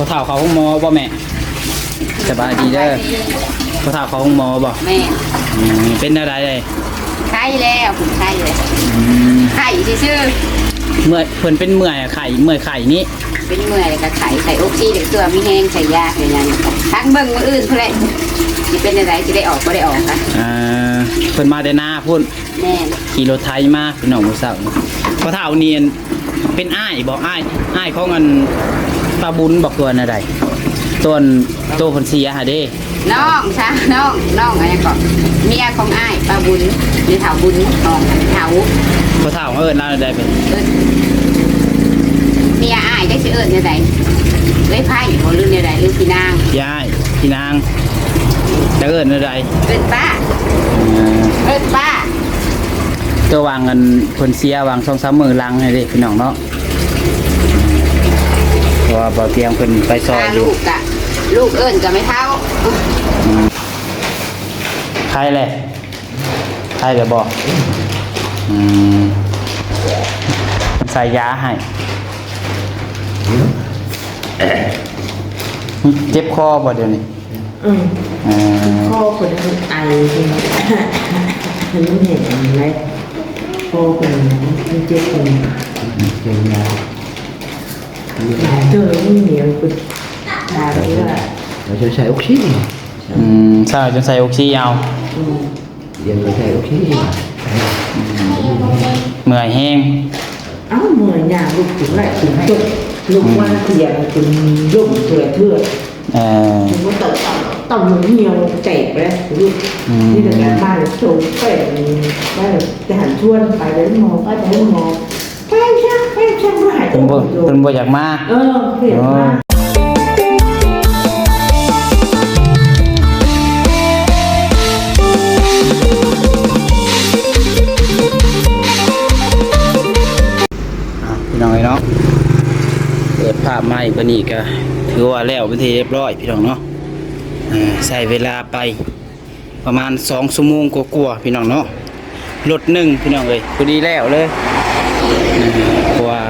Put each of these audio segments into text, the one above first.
ເຖົ້າເຂົ້າໂຮງໝໍບໍ່ແມ່? ສະບາຍດີເດີ. ພໍ່ເຖົ້າເຂົ້າໂຮງໝໍບໍ່? ແມ່ນ. ອືມ ເປັນແນວໃດເດ? ໄຂ້ແລ້ວ ໄຂ້ແລ້ວ. ອືມ ໄຂ້ຊື່ໆ. ເມື່ອຍ ເພິ່ນເປັນເມື່ອຍໄຂ້ ເມື່ອຍໄຂ້ນີ້? ເປັນເມື່ອຍແລ້ວກໍໄຂ້ ໃສ່ອົກຊີ ແລ້ວຕົວມີແຮງ ໃສ່ຢາໃສ່ຫຍັງ ທັງເບິ່ງມື້ອື່ນພຸ້ນແຫຼະ ຊິເປັນແນວໃດ ຊິໄດ້ອອກບໍ່ໄດ້ອອກກະ. ອ່າ ເພິ່ນມາແຕ່ນາພຸ້ນ. ແມ່ນ. ຂີ່ລົດໄຖມາພີ່ນ້ອງມື້ເຊົ້ານີ້. ພໍ່ເຖົ້ານີ້ ອັນ ເປັນອ້າຍບໍ່? ອ້າຍ ອ້າຍຂອງອັນ ປ້າບຸນບໍ່ ຄືວ່າແນວໃດ? ຕົວ ຕົວເພິ່ນເສຍຫັ້ນເດ້. ນ້ອງຊະ ນ້ອງ ນ້ອງອັນຫຍັງເກາະ ເມຍຂອງອ້າຍປ້າບຸນ ແມ່ເຖົ້າບຸນ ນ້ອງເຖົ້າ. ພໍ່ເຖົ້າເອີ້ນລາວແນວໃດເພິ່ນ? ເອີ້ນ ເມຍອ້າຍ ຈັກຊິເອີ້ນແນວໃດ? ເອື້ອຍໄພບໍ່ ຫຼືແນວໃດ ຫຼືພີ່ນາງ? ຍາຍ ພີ່ນາງ ຈະເອີ້ນແນວໃດ? ເອີ້ນປ້າ. ເອີ ເອີ້ນປ້າ. ແຕ່ວ່າອັນ ເພິ່ນເສຍຫວ່າງສອງສາມມື້ຫຼັງນີ້ເດ້ພີ່ນ້ອງເນາະ ເພາະວ່າບ່າວຕຽງເພິ່ນໄປຊ່ອຍຢູ່. ລູກກະ ລູກເອີ້ນກະແມ່ເຖົ້າ. ອືມ ໄຄແຫຼະ ໄຄແລ້ວບໍ່? ອືມ ເພິ່ນໃສ່ຢາໃຫ້. ເຈັບຄໍບໍ່ດຽວນີ້? ອືມ ເອີ ຄໍເພິ່ນໄອ ເພິ່ນ ເພິ່ນແຫ້ງແລ້ວ ຄໍເພິ່ນມັນເຈັບ ເພິ່ນ ເຈັບຍາວ ເຈົ້າມັນໜຽວ ເພິ່ນ ຖ້າວ່າ ເຮົາຈະໃສ່ອົກຊີ. ອືມ ໃສ່ ຈົນໃສ່ອົກຊີເອົາ. ອືມ ດຽວໃສ່ອົກຊີ ເມື່ອຍແຮງ. ເອົ້າ ເມື່ອຍຍ່າງລຸກຂຶ້ນໄດ້ ຂຶ້ນຕົກ ລຸກມາເທື່ອ ຈົນລົ້ມເທື່ອເທື່ອ. ເອີ ຕົກ ຕົກ ຕົກ ໜຽວແຕກແລ້ວລຸກ. ອືມ ນີ້ແຫຼະ ການມາໂຊໄປ ໄປແຕ່ຫັນຊວນໄປໂຮງໝໍ ໄປໂຮງໝໍ ໄປຊະ ໄປຊະ ບໍ່ໃຫ້ ເພິ່ນບໍ່ ເພິ່ນບໍ່ຢາກມາ. ເອີ ບໍ່ຢາກມາ. ອໍ ພີ່ນ້ອງເອີຍເນາະ ເປີດພາບໃໝ່ກວ່ານີ້ກະຖືວ່າແລ້ວເປັນທີ່ຮຽບຮ້ອຍພີ່ນ້ອງເນາະ. ອາ ໃຊ້ເວລາໄປປະມານສອງຊົ່ວໂມງກວ່າໆ ພີ່ນ້ອງເນາະ ລົດໜຶ່ງພີ່ນ້ອງເອີຍ ພໍດີແລ້ວເລີຍ. ອາ ເພາະວ່າ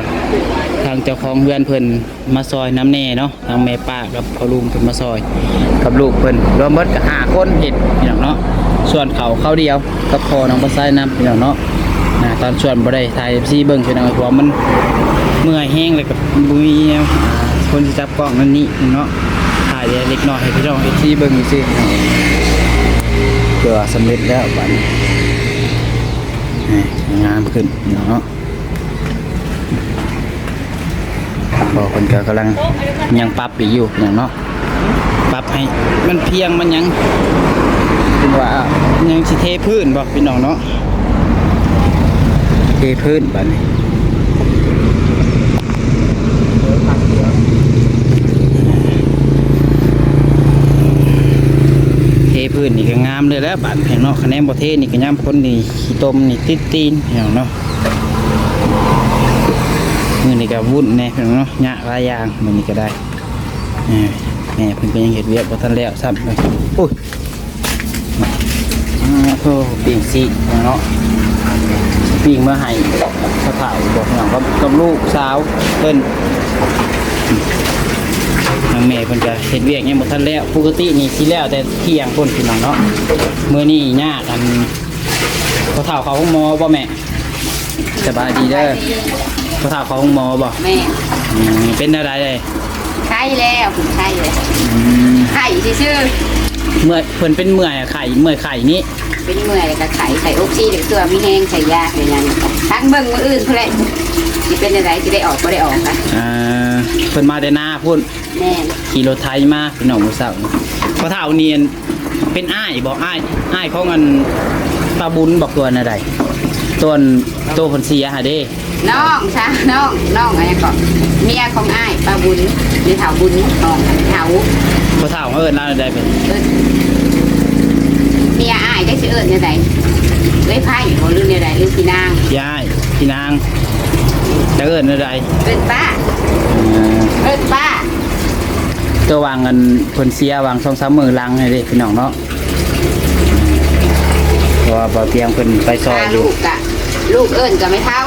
ທາງເຈົ້າຂອງເຮືອນເພິ່ນມາຊ່ອຍນຳແດ່ເນາະ ທາງແມ່ປ້າກັບພໍ່ລຸງເພິ່ນມາຊ່ອຍ ກັບລູກເພິ່ນ ລວມເບິດກະຫ້າຄົນເຮັດພີ່ນ້ອງເນາະ. ສ່ວນເຂົ້າ ເຂົ້າດຽວ ກັບພໍ່ນ້ອງປາໄຊນຳພີ່ນ້ອງເນາະ. ອາ ຕອນສ່ວນບໍ່ໄດ້ຖ່າຍໃຫ້ເອັຟຊີເບິ່ງພີ່ນ້ອງ ເພາະວ່າມັນເມື່ອຍແຮງ ແລ້ວກະບໍ່ມີແນວ ອາ ຄົນຊິຈັບກ້ອງນັ້ນນີ້ເນາະ. ຖ່າຍແຕ່ເລັກນ້ອຍໃຫ້ພີ່ນ້ອງເອັຟຊີເບິ່ງຊື່ໆ ເພື່ອວ່າສຳເລັດແລ້ວບາດນີ້ ນີ້ ງາມຂຶ້ນພີ່ນ້ອງເນາະ. ພໍ່ເພິ່ນກະກຳລັງຍັງປັບອີກຢູ່ພີ່ນ້ອງເນາະ ປັບໃຫ້ມັນພຽງມັນຫຍັງ ເພິ່ນວ່າຍັງຊິເທພື້ນບໍ່ພີ່ນ້ອງເນາະ ເທພື້ນບາດນີ້ ເທພື້ນນີ້ກະງາມເລີຍແຫຼະບາດນີ້ເນາະ. ຄັນແນມບໍ່ເທນີ້ກະຍາມຝົນນີ້ ຂີ້ຕົມນີ້ຕິດຕີນພີ່ນ້ອງເນາະ. ມື້ນີ້ກະວຸ້ນແດ່ພີ່ນ້ອງເນາະ ຍາກຫຼາຍຢ່າງມື້ນີ້ກະໄດ້. ແມ່ເພິ່ນກະຍັງເຮັດວຽກບໍ່ທັນແລ້ວຊ້ຳ. ໂອ້ຍ ໂອ້ ປີ້ງຊີ້ນເນາະ ປີ້ງມາໃຫ້ພໍ່ເຖົ້າບໍ ກັບ ກັບລູກສາວເພິ່ນ. ທາງແມ່ເພິ່ນກະເຮັດວຽກຍັງບໍ່ທັນແລ້ວ ປົກກະຕິນີ້ຊິແລ້ວແຕ່ທ່ຽງພຸ້ນພີ່ນ້ອງເນາະ. ມື້ນີ້ຍາກ ອັນ ພໍ່ເຖົ້າເຂົ້າໂຮງໝໍບໍ່ແມ່? ສະບາຍດີເດີ. ສະບາຍດີ. ພໍ່ເຖົ້າເຂົ້າໂຮງໝໍບໍ່? ແມ່ນ. ອືມ ເປັນແນວໃດເດ? ໄຂ້ແລ້ວ ໄຂ້ແລ້ວ. ອືມ ໄຂ້ຊື່ໆ. ເມື່ອຍ ເພິ່ນເປັນເມື່ອຍໄຂ້ ເມື່ອຍໄຂ້ນີ້? ເປັນເມື່ອຍແລ້ວກໍໄຂ້ ໃສ່ອົກຊີ ແລ້ວຕົວມີແຮງ ໃສ່ຢາໃສ່ຫຍັງ ທັງເບິ່ງມື້ອື່ນພຸ້ນແຫຼະ ຊິເປັນແນວໃດ ຊິໄດ້ອອກບໍ່ໄດ້ອອກກະ. ອ່າ ເພິ່ນມາແຕ່ນາພຸ້ນ. ແມ່ນ. ຂີ່ລົດໄຖມາພີ່ນ້ອງມື້ເຊົ້ານີ້. ພໍ່ເຖົ້ານີ້ ອັນ ເປັນອ້າຍບໍ່? ອ້າຍ ອ້າຍຂອງອັນ ປ້າບຸນບໍ່ ຄືວ່າແນວໃດ? ຕົວ ໂຕເພິ່ນເສຍຫັ້ນເດ້. ນ້ອງຊະ ນ້ອງ ນ້ອງອັນຫຍັງເກາະ ເມຍຂອງອ້າຍປ້າບຸນ ແມ່ເຖົ້າບຸນ ນ້ອງເຖົ້າ. ພໍ່ເຖົ້າເອີ້ນລາວແນວໃດເພິ່ນ? ເອີ້ນ ເມຍອ້າຍ ຈັກຊິເອີ້ນແນວໃດ? ເອື້ອຍໄພບໍ່ ຫຼືແນວໃດ ຫຼືພີ່ນາງ? ຍາຍ ພີ່ນາງ ຈະເອີ້ນແນວໃດ? ເອີ້ນປ້າ. ເອີ ເອີ້ນປ້າ. ແຕ່ວ່າອັນ ເພິ່ນເສຍຫວ່າງສອງສາມມື້ຫຼັງນີ້ເດ້ພີ່ນ້ອງເນາະ ເພາະວ່າບ່າວຕຽງເພິ່ນໄປຊ່ອຍຢູ່. ລູກກະ ລູກເອີ້ນກະແມ່ເຖົ້າ.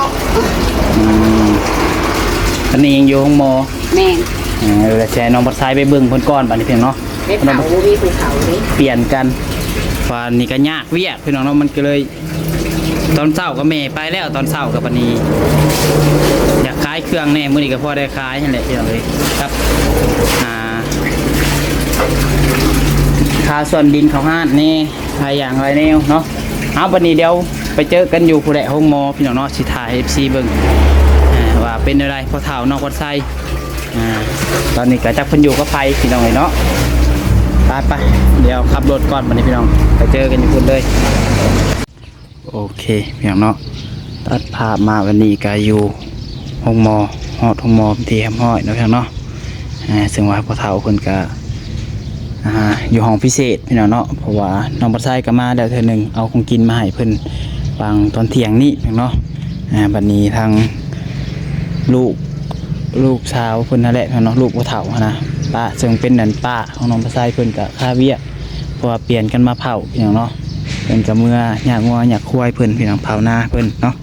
ອືມ ອັນນີ້ຍັງຢູ່ໂຮງໝໍ. ແມ່ນ. ເອີ ແລ້ວຊິໃຫ້ນ້ອງບັດໄຊໄປເບິ່ງເພິ່ນກ່ອນບາດນີ້ ພີ່ນ້ອງເນາະ. ເຮັດເຂົາບໍ່ມີຜູ້ເຖົ້າເດ້ ປ່ຽນກັນ. ວ່ານີ້ກໍຍາກວຽກ ພີ່ນ້ອງເນາະ, ມັນກໍເລີຍ ຕອນເຊົ້າກໍແມ່ໄປແລ້ວ ຕອນເຊົ້າກໍບາດນີ້ ຢາກຂາຍເຄື່ອງແດ່ ມື້ນີ້ກໍພໍໄດ້ຂາຍຫັ້ນແຫຼະ ພີ່ນ້ອງເອີຍ. ກັບ ອ່າ ຄ່າສ່ວນດິນເຂົ້າຮ້ານແດ່ ຫຼາຍຢ່າງຫຼາຍແນວເນາະ. ເອົາ ບາດນີ້ດຽວໄປເຈີກັນຢູ່ພຸ້ນແຫຼະ ໂຮງໝໍ ພີ່ນ້ອງເນາະ, ຊິຖ່າຍໃຫ້ເອັຟຊີເບິ່ງ ອ່າ ວ່າເປັນແນວໃດ ພໍ່ເຖົ້ານ້ອງວັດໄຊ. ອ່າ ຕອນນີ້ກໍຈັກເພິ່ນຢູ່ກັບໃຜ ພີ່ນ້ອງເອີຍເນາະ. ໄປໆ ດຽວຂັບລົດກ່ອນ ບາດນີ້ ພີ່ນ້ອງ ໄປເຈີກັນຢູ່ພຸ້ນເລີຍ. ໂອເຄ ພີ່ນ້ອງເນາະ, ຕັດພາບມາວັນນີ້ກໍຢູ່ໂຮງໝໍ ຮອດໂຮງໝໍເປັນທີ່ຮຽບຮ້ອຍເນາະ ພີ່ນ້ອງເນາະ. ເຊິ່ງວ່າພໍ່ເຖົ້າເພິ່ນກໍ ອ່າ ຢູ່ຫ້ອງພິເສດ ພີ່ນ້ອງເນາະ, ເພາະວ່ານ້ອງບັດໄຊກໍມາແລ້ວເທື່ອໜຶ່ງ ເອົາຂອງກິນມາໃຫ້ເພິ່ນຫວ່າງຕອນທ່ຽງນີ້ ພີ່ນ້ອງເນາະ. ອ່າ ບັດນີ້ທາງລູກ ລູກສາວເພິ່ນນັ້ນແຫຼະ ພີ່ນ້ອງເນາະ, ລູກພໍ່ເຖົ້າຫັ້ນນະ ປ້າ ເຊິ່ງເປັນອັນປ້າຂອງນ້ອງບັດໄຊ ເພິ່ນກໍຄາວຽກ ເພາະວ່າປ່ຽນກັນມາເຝົ້າ ພີ່ນ້ອງເນາະ. ເພິ່ນກໍເມືອຫຍ້າງົວຫຍ້າຄວາຍເພິ່ນ ພີ່ນ້ອງ ເຝົ້ານາເພິ່ນເນາະ.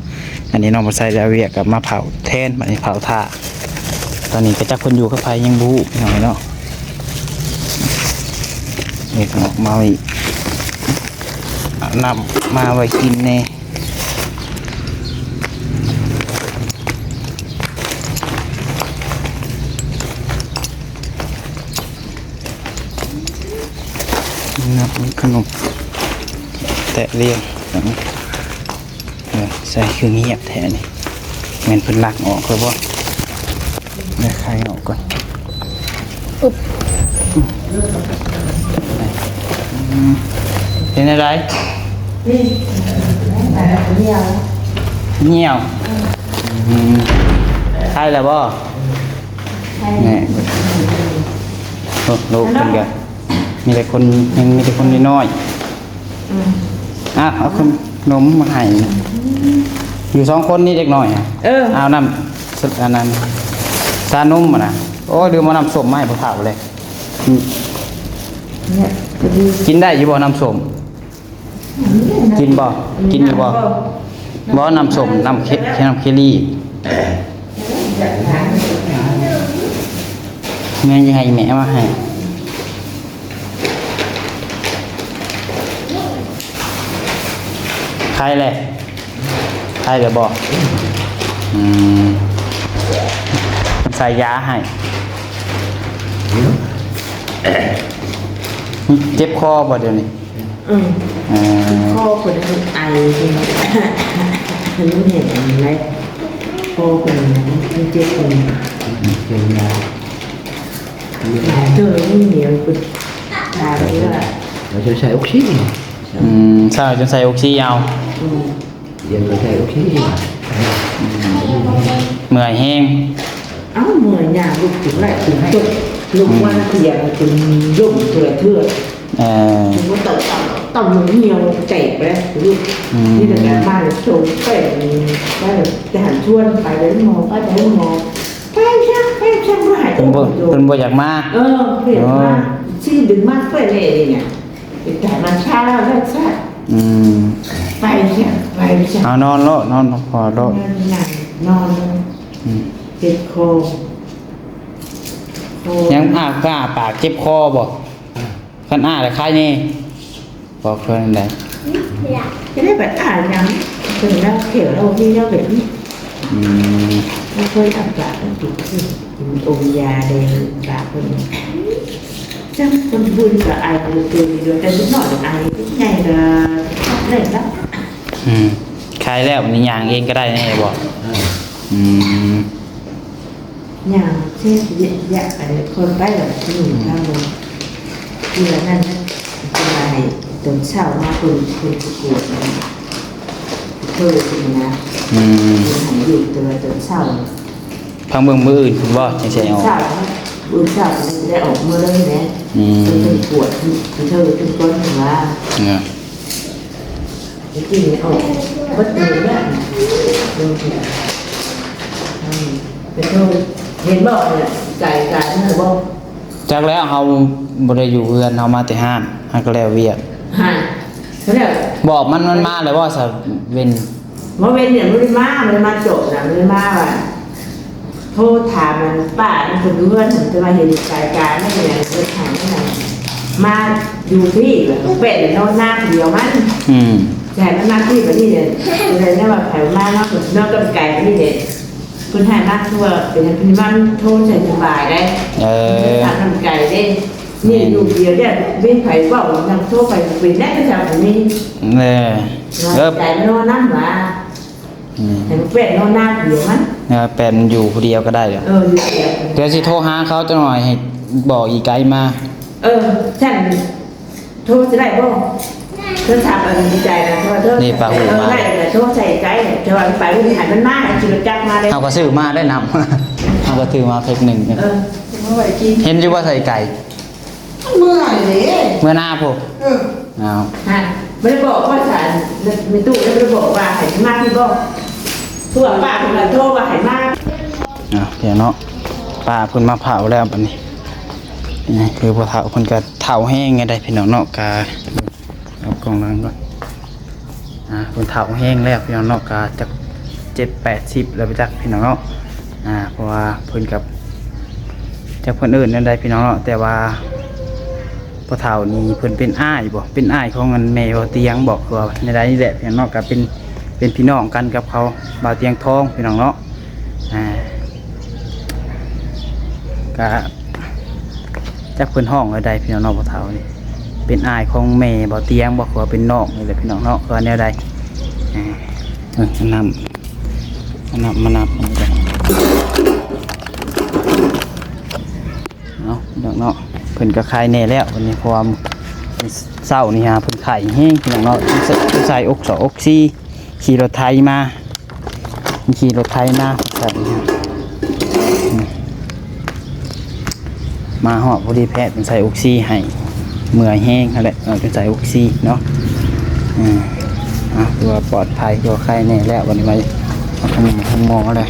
ອັນນີ້ນ້ອງບັດໄຊລາວຽກກໍມາເຝົ້າແທນ, ບັດນີ້ເຝົ້າຖ້າ. ຕອນນີ້ກໍຈັກເພິ່ນຢູ່ກັບໃຜຍັງບໍ່ຮູ້ ພີ່ນ້ອງເນາະ. ເອີ ອອກມາໄວ້ ເອົານ້ຳມາໄວ້ກິນແດ່. ນ້ຳ ຂະໜົມ ແຕະລຽງ ເອີ ໃສ່ຄືງຽບແທ້ນີ້ ແມ່ນເພິ່ນລັກອອກແລ້ວບໍ່? ເອົາໄຂ່ອອກກ່ອນ. ອຶບ ອືມ ເປັນຈັ່ງໃດ? ໜຽວ ໜຽວ. ອືມ ໄຂ່ແລ້ວບໍ່? ນີ້ ໂອ້ ລູກເພິ່ນກໍມີແຕ່ຄົນ ຍັງມີແຕ່ຄົນນ້ອຍໆ. ອືມ ອ່ະ ເອົາຂະໜົມມາໃຫ້. ຢູ່ສອງຄົນນີ້ເດັກນ້ອຍ. ເອີ ເອົານ້ຳ ອັນນັ້ນ ຊານົມຫັ້ນນະ. ໂອ້ຍ ລືມເອົານ້ຳສົ້ມມາໃຫ້ພໍ່ເຖົ້າເລີຍ. ອືມ ກິນໄດ້ຢູ່ບໍ່ນ້ຳສົ້ມ? ກິນບໍ່? ກິນຢູ່ບໍ່? ບໍ່ ນ້ຳສົ້ມ ນ້ຳເຄ ນ້ຳເຄລີ. ແມ່ຊິໃຫ້ແມ່ເອົາມາໃຫ້. ໄຄແລ້ວ ໄຄແລ້ວບໍ່? ອືມ ໃສ່ຢາໃຫ້. ເຈັບຄໍບໍ່ດຽວນີ້? ອືມ ເອີ ຄໍເພິ່ນໄອ ເພິ່ນເຫັນໄດ ຄໍເພິ່ນມັນເຈັບ ເພິ່ນເຈັບຍາ ເດີນນີ້ເພິ່ນ ຖ້າວ່າ ເຮົາຈະໃສ່ອອກຊີ. ອືມ ໃສ່ ຈະໃສ່ອອກຊີເອົາ. ອືມ ເມື່ອຍແຮງ. ເອົ້າ ເມື່ອຍຍ່າງລຸກຂຶ້ນໄດ້ຂຶ້ນຕົກ ລຸກມາເທື່ອຈົນລົ້ມເທື່ອເທື່ອ. ເອີ ຕົກຕ່ຳ ຕ່ຳ ໜຽວແຕກໄປແລ້ວ. ອືມ ນີ້ແຫຼະ ມາໂຊໄປ ໄປທະຫານຊວນ ໄປໂຮງໝໍ ໄປໂຮງໝໍ ໄປຊະ ໄປຊະ ບໍ່ໃຫ້ ເພິ່ນບໍ່ ເພິ່ນບໍ່ຢາກມາ. ເອີ ບໍ່ຢາກມາ ຊິດຶງມາໄປແລ້ວນີ້ນະ. ໄປຕາຍມາຊາແລ້ວຊະ. ອືມ ໄປຊະ ໄປຊະ. ເອົານອນໂລດ ນອນພັກຜ່ອນໂລດ ນອນ ນອນ. ອືມ ເຈັບຄໍ ຄໍ ຍັງອ້າປາກ ເຈັບຄໍບໍ່? ຄັນອ້າແລ້ວຄາຍແນ່ ບອກເພິ່ນໄດ້. ຈະໄດ້ບັດອ້າຫຍັງ ເພິ່ນລາວແຂວລາວມີແນວແບບນີ້. ອືມ ບໍ່ເຄີຍອ້າປາກ ກິນ ກິນອົມຢາແດ່ ປາກເພິ່ນ. ຈັ່ງຄົນບຸນກໍອາຍບໍ່ເປັນຢູ່ ແຕ່ເດັກນ້ອຍອາຍ ເດັກໃຫຍ່ກໍເລີຍນະ. ອືມ ຄາຍແລ້ວ ນີ້ຍ່າງເອງກໍໄດ້ແນ່ບໍ່? ເອີ ອືມ ຍ່າງເຊັດເຍະຍະ ອັນນີ້ຄົນໄປແລ້ວ ອືມ ທາງເບິ່ງ ເທື່ອນັ້ນນະ ເພິ່ນວ່າໃຫ້ຕອນເຊົ້າມາ ເພິ່ນ ເພິ່ນຊິກວດ ເພິ່ນນະ. ອືມ ເພິ່ນໃຫ້ຢູ່ແຕ່ວ່າຕອນເຊົ້າ ພັງເບິ່ງມື້ອື່ນພຸ້ນບໍ່ ຈັ່ງຊິອອກ. ເຊົ້າ ມື້ເຊົ້າໄດ້ອອກມື້ເລີຍແຫຼະ. ອືມ ເພິ່ນກວດ ເພິ່ນເທີເພິ່ນກ່ອນວ່າ ເນາະ ໄປກິນອອກເບິດມື້ແລ້ວ. ອືມ ໄປໂທດ ເຫັນບໍ່ ໃຈກາຍເມື່ອບໍ່? ຈັກແລ້ວ ເຮົາບໍ່ໄດ້ຢູ່ເຮືອນ ເຮົາມາແຕ່ຮ້ານ ຫາກໍແລ້ວວຽກ. ຫາ ແລ້ວ ບອກມັນ ມັນມາແລ້ວບໍ່ ສາເວັນ? ບໍ່ ເວັນນີ້ບໍ່ໄດ້ມາ ບໍ່ໄດ້ມາໂຈະນະ ບໍ່ໄດ້ມາວ່າ ໂທຖາມອັນປ້າອັນເພິ່ນຢູ່ເຮືອນຫັ້ນ ແຕ່ວ່າເຫັນກາຍການນັ້ນແຫຼະ ເພິ່ນໃຫ້ນັ້ນນະ ມາຢູ່ພີ້ ແປດນອນນາຜູ້ດຽວມັນ ອືມ ຊິໃຫ້ມັນມາພີ້ບັດນີ້ແຫຼະ ແລ້ວວ່າໃຜມາເນາະ ນອນກັບກາຍບັດນີ້ແຫຼະ ເພິ່ນໃຫ້ມາຄືວ່າເປັນເພິ່ນມາໂທໃສ່ສະບາຍໄດ໋ ເອີ ຖາມນຳກາຍເດ້ ນີ້ຢູ່ຜູ້ດຽວເດ້ ມີໃຜເວົ້ານຳໂທໄປເປັນແດ່ ກະຈະບໍ່ມີ ເອີ ເອີ ກາຍມານອນນຳວ່າ ອືມ ໃຫ້ແປດນອນນາຜູ້ດຽວມັນ ເອີ ແປດມັນຢູ່ຜູ້ດຽວກໍໄດ້ດອກ ເອີ ຢູ່ຜູ້ດຽວ ດຽວຊິໂທຫາເຂົາຈັກໜ່ອຍ ໃຫ້ບອກອີກາຍມາ ເອີ ຊັ້ນໂທຊິໄດ້ບໍ່? ໂທສັບອັນໃຈນະ ໂທ ນີ້ປ້າຮູ້ມາ ເອີ ໄດ້ ໂທໃສ່ໃຈ ແຕ່ວ່າໄປມື້ນີ້ໃຫ້ມັນມາ ຂີ່ລົດຈັກມາເດ້ ເຮົາກໍຊື້ມາໄດ້ນ້ຳ ເຮົາກໍຖືມາເພັກໜຶ່ງ ເອີ ເອົາໄວ້ກິນ ເຫັນຢູ່ວ່າໃສ່ໄກ່ ເມື່ອຍເດ້ ເມື່ອໜ້າພຸ້ນ ເອີ ອ້າວ ຮະ ບໍ່ໄດ້ບອກວ່າຊັ້ນ ແມ່ຕູ້ບໍ່ໄດ້ບອກວ່າໃຫ້ມາພີ້ບໍ່? ພວກປ້າເພິ່ນໂທວ່າໃຫ້ມາ ອ້າວ ເນາະ ປ້າເພິ່ນມາເຜົາແລ້ວບັດນີ້ ນີ້ຄືພໍ່ເຖົ້າເພິ່ນກໍເຖົ້າແຮງໄດ໋ພີ່ນ້ອງເນາະ ກະເອົາກ້ອງຫຼັງກ່ອນ ອ່າ ເພິ່ນເຖົ້າແຮງແລ້ວພີ່ນ້ອງເນາະ ກະຈັກເຈັດແປດສິບແລ້ວໄປຈັກພີ່ນ້ອງເນາະ ອ່າ ເພາະວ່າເພິ່ນກັບ ຈັກເພິ່ນເອີ້ນແນວໃດພີ່ນ້ອງເນາະ ແຕ່ວ່າພໍ່ເຖົ້ານີ້ເພິ່ນເປັນອ້າຍບໍ ເປັນອ້າຍຂອງອັນແມ່ບ່າວຕຽງບໍ ຄືວ່າແນວໃດນີ້ແຫຼະພີ່ນ້ອງເນາະ ກະເປັນ ເປັນພີ່ນ້ອງກັນກັບເຂົາ ບ່າວຕຽງທອງພີ່ນ້ອງເນາະ ອ່າ ກະ ຈັກເພິ່ນຮ້ອງແນວໃດພີ່ນ້ອງເນາະ ພໍ່ເຖົ້ານີ້ ເປັນອ້າຍຂອງແມ່ບ່າວຕຽງບໍ ຄືວ່າເປັນນ້ອງນີ້ແຫຼະພີ່ນ້ອງເນາະ ຄືວ່າແນວໃດ ອ່າ ເອີ ນ້ຳ ນ້ຳມານັບ ເອົາ ພີ່ນ້ອງເນາະ ເພິ່ນກໍຄາຍແນ່ແລ້ວບັດນີ້ ເພາະວ່າເຊົ້ານີ້ຫາເພິ່ນໄຂ້ແຮງພີ່ນ້ອງເນາະ ໃສ່ອົກສອກອົກຊີ ຂີ່ລົດໄຖມາ ຂີ່ລົດໄຖມາ ມາຮອດພໍດີແພດເພິ່ນໃສ່ອົກຊີໃຫ້ ເມື່ອຍແຮງຫັ້ນແຫຼະ ເອີ ເພິ່ນໃສ່ອົກຊີເນາະ ອືມ ອ່າ ຖືວ່າປອດໄພ ຖືວ່າໄຂ້ແນ່ແລ້ວ ບັດນີ້ໄປເອົາໂຮງໝໍແລ້ວ